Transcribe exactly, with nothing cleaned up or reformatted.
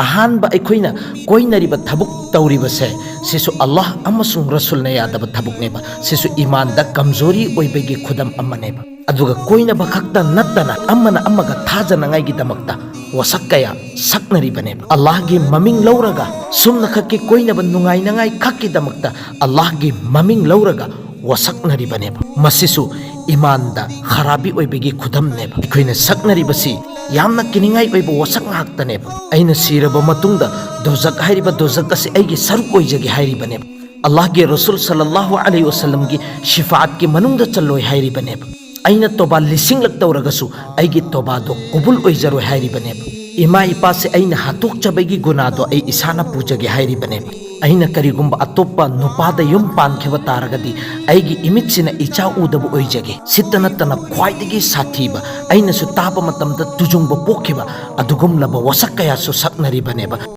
ꯑꯍꯥꯟꯕ ꯑꯩꯈꯣꯏꯅ ꯀꯣꯏꯅꯔꯤꯕ ꯊꯕꯛ ꯇꯧꯔꯤꯕꯁꯦ, ꯁꯤꯁꯨ ꯑꯜꯂꯥꯍ ꯑꯃꯁꯨꯡ ꯔꯁꯨꯜꯅ ꯌꯥꯗꯕ ꯊꯕꯛꯅꯦꯕ꯫ ꯁꯤꯁꯨ ꯏꯃꯥꯟꯗ ꯀꯝꯖꯣꯔꯤ ꯑꯣꯏꯕꯒꯤ ꯈꯨꯗꯝ ꯑꯃꯅꯦꯕ꯫ ꯑꯗꯨꯒ ꯀꯣꯏꯅꯕ ꯈꯛꯇ ꯅꯠꯇꯅ ꯑꯃꯅ ꯑꯃꯒ ꯊꯥꯖꯅꯉꯥꯏꯒꯤꯗꯃꯛꯇ ꯋꯥꯁꯛ ꯀꯌꯥ ꯁꯛꯅꯔꯤꯕꯅꯦꯕ꯫ ꯑꯜꯂꯥꯍꯒꯤ ꯃꯃꯤꯡ ꯂꯧꯔꯒ ꯁꯨꯝꯅꯈꯛꯀꯤ ꯀꯣꯏꯅꯕ ꯅꯨꯡꯉꯥꯏꯅꯉꯥꯏ ꯈꯛꯀꯤꯗꯃꯛꯇ ꯑꯜꯂꯥꯍꯒꯤ ꯃꯃꯤꯡ ꯂꯧꯔꯒ ꯋꯥꯁꯛꯅꯔꯤꯕꯅꯦꯕ꯫ ꯃꯁꯤꯁꯨ ꯏꯃꯥꯟꯗ ꯈꯔꯥꯕꯤ ꯑꯣꯏꯕꯒꯤ ꯈꯨꯗꯝꯅꯦꯕ꯫ ꯑꯩꯈꯣꯏꯅ ꯁꯛꯅꯔꯤꯕꯁꯤ ꯌꯥꯝꯅ ꯀꯤꯅꯤꯡꯉꯥꯏ ꯑꯣꯏꯕ ꯋꯥꯁꯛ ꯉꯥꯛꯇꯅꯦꯕ꯫ "ꯑꯩꯅ ꯁꯤꯔꯕ ꯃꯇꯨꯡꯗ ꯗꯣꯖꯛ ꯍꯥꯏꯔꯤꯕ ꯗꯣꯖꯛ ꯑꯁꯤ ꯑꯩꯒꯤ ꯁꯔꯨꯛ ꯑꯣꯏꯖꯒꯦ" ꯍꯥꯏꯔꯤꯕꯅꯦꯕ꯫ ꯑꯜꯂꯥꯍꯒꯤ ꯔꯁꯨꯜ ꯁꯜꯂꯜꯂꯥꯍꯨ ꯑꯂꯩꯍꯤ ꯋꯁꯜꯂꯝꯒꯤ ꯁꯤꯐꯥꯠꯀꯤ ꯃꯅꯨꯡꯗ ꯆꯜꯂꯣꯏ ꯍꯥꯏꯔꯤꯕꯅꯦꯕ꯫ "ꯑꯩꯅ ꯇꯣꯕꯥ ꯂꯤꯁꯤꯡꯂꯛ ꯇꯧꯔꯒꯁꯨ ꯑꯩꯒꯤ ꯇꯣꯕꯥꯗꯣ ꯀꯨꯕꯨꯜ ꯑꯣꯏꯖꯔꯣꯏ" ꯍꯥꯏꯔꯤꯕꯅꯦꯕ꯫ "ꯏꯃꯥ ꯏꯄꯥꯁꯦ ꯑꯩꯅ ꯍꯥꯠꯇꯣꯛꯆꯕꯒꯤ ꯒꯨꯅꯥꯗꯣ ꯑꯩ ꯏꯁꯥꯅ ꯄꯨꯖꯒꯦ" ꯍꯥꯏꯔꯤꯕꯅꯦꯕ꯫ "ꯑꯩꯅ ꯀꯔꯤꯒꯨꯝꯕ ꯑꯇꯣꯞꯄ ꯅꯨꯄꯥꯗ ꯌꯨꯝ ꯄꯥꯟꯈꯤꯕ ꯇꯥꯔꯒꯗꯤ ꯑꯩꯒꯤ ꯏꯃꯤꯠꯁꯤꯅ ꯏꯆꯥ ꯎꯗꯕ ꯑꯣꯏꯖꯒꯦ"꯫ ꯁꯤꯇ ꯅꯠꯇꯅ ꯈ꯭ꯋꯥꯏꯗꯒꯤ ꯁꯥꯊꯤꯕ, ꯑꯩꯅꯁꯨ ꯇꯥꯕ ꯃꯇꯝꯗ ꯇꯨꯖꯨꯡꯕ ꯄꯣꯛꯈꯤꯕ ꯑꯗꯨꯒꯨꯝꯂꯕ ꯋꯥꯁꯛ ꯀꯌꯥꯁꯨ ꯁꯛꯅꯔꯤꯕꯅꯦꯕ꯫